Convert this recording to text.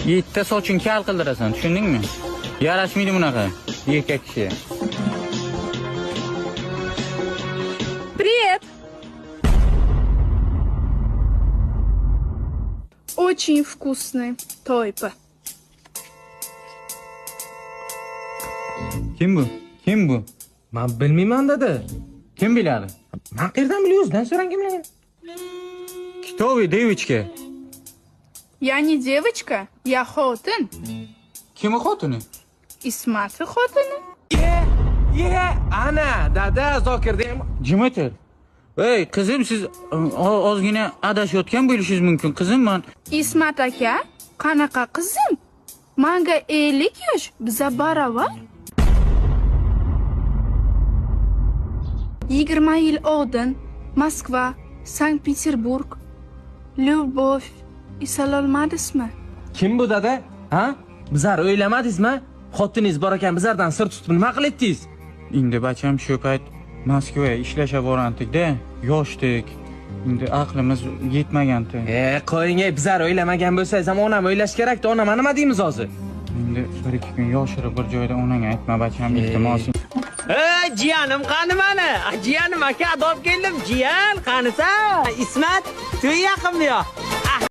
Yettita soching kal qildirasan, tushundingmi? Yarashmaydi bunaqa erkak kishi. Привет! Очень вкусный тойпа. Kim bu? Kim bu? Men bilmayman dada. Kim biladi? Men qayerdan bilay, o'zidan so'rang kimligini. Кто вы, девочка? Я не девочка, я xotin. Kimni xotini? Ismati xotini. Ye, ana dada Zokirda ham Jim o'tir. Ey, qizim, siz ozgina adashayotgan bo'lishingiz mumkin. Qizim, man Ismat aka, qanaqa qizim? Manga 50 yosh, biza baravar. 20 yil oldin Moskva, Sankt-Peterburg, Любовь eslolmadingizmi? Kim bu dada? Ha? Bizlar o'ylamadingizmi? Xotiningiz bor ekan, bizlardan sir tutib nima qilyaptingiz? Endi bacham shu payt Moskvaga ishlasha borandik-da, yoshdik. Endi aqlimiz yetmaganti. Qo'ying, bizlar o'ylamagan bo'lsangiz ham onam o'ylash kerak-da, onam nima deymiz hozir? Endi bir ikki kun yoshirib bir joyda onangga aytma bacham, iltimos. Ey jiyanim qani mani? Jiyanim aka, olib keldim. Jiyan, qanisan? Ismat, to'y yaqinmi yo?